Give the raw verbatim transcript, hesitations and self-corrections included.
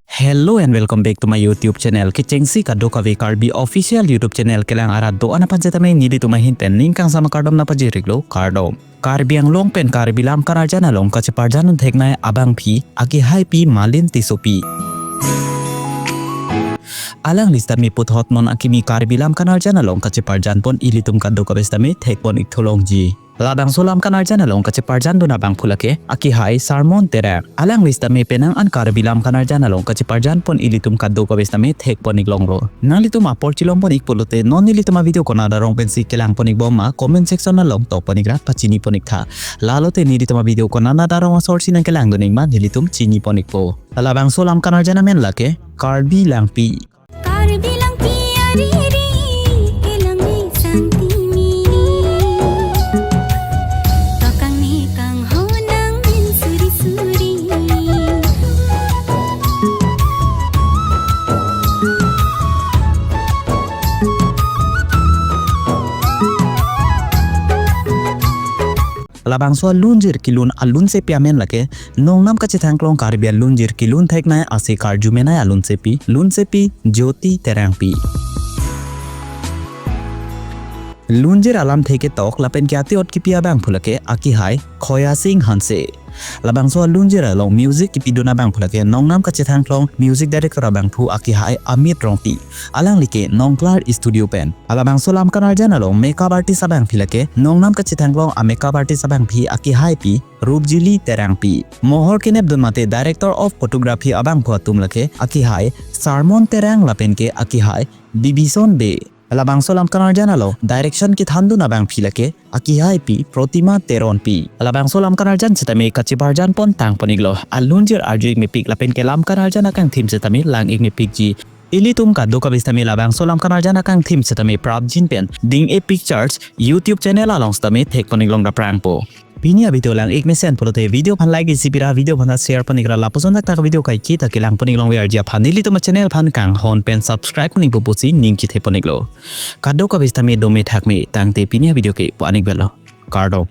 Hello and welcome back to my YouTube channel. Kechengsi kadokave Karbi official YouTube channel kelang arat do-an aphan setame nelitum ahin pen ning kangsam akardom nangpajir-iklo, kardom. Karbi Anglong pen Karbi Lam Kanarjan along kacheparjan un theknei abangpi akehaipi Malin Tissopi. Alangli setame puthot non akimi Karbi Lam Kanarjan along kacheparjan pon ilitum kadokave setame thekpon-ik thu longji. Labangso Lam Kanarjan along kacheparjan dun abangphu lake akehai Sarmon Terang. Alangli setame penang an Karbi Lam Kanarjan along kacheparjan pon ilitum kadokave setame thekpon-ik longlo. Nanglitum apor chelongpon-ik pulote non nelitum avideo konat arong pensi kelangpon-ik bom ma comment section along tokpon-ik rat pachinipon-ik tha. Lalote nelitum avideo konat arong asorsi nangkelangdun-ik ma nelitum chinipon-ikpo. Labangso Lam Kanarjan amen lake Karbi Langpi. Karbi Langpi ariri, kelang me sangti mini. Tokang me kangho nangmen suri suri. Labangso alunjir kelun alunsepi amen lake nongnam kachethangklong Karbi alunjir kelun theknei ase karjumenei alunsepi, lunsepi Jyoti Terangpi. Lunjir alamthe ketok lapen ke ati-ot kipi abangphu lake akehai Khoya Singh Hanse. Labangso alunjir along music kipidun abangphu lake nongnam kachethangklong music director abangphu akehai Amit Rongpi. Alangli ke Nongklar Studio pen. Labangso Lam Kanarjan along makeup artist abangpi lake nongnam kachethangklong a makeup artist abangpi akehaipi Rupjili Terangpi. Mohor kenepdun mate director of photography abangphu atum lake akehai Sarmon Terang lapen ke akehai Bibison Bey. Labangso Lam Kanarjan along direction kethandun abangpi lake akehaipi Protima Teronpi. Labangso Lam Kanarjan setame kacheparjan pon tangpon-iklo. Alunjir arju-ik mepik lapen ke Lam Kanarjan akangthim setame lang-ik mepikji. Ilitum kadokave setame labangso Lam Kanarjan akangthim setame prapjin pen Ding-e Pictures YouTube channel along setame thekpon-ik long daprangpo. Pini avideo lang-ik mesen pulote video aphan like isi pira, video aphan share pon-ik ra lapuson dak tak video kaike ta kelangpon-ik longverji aphan nelitum achannel aphan kanghon pen subscribe pon-ikpo pusi ning chethepon-iklo. Kadokave setame dome thakme tangte pini avideo ke pu-an-ik belo. Kardom.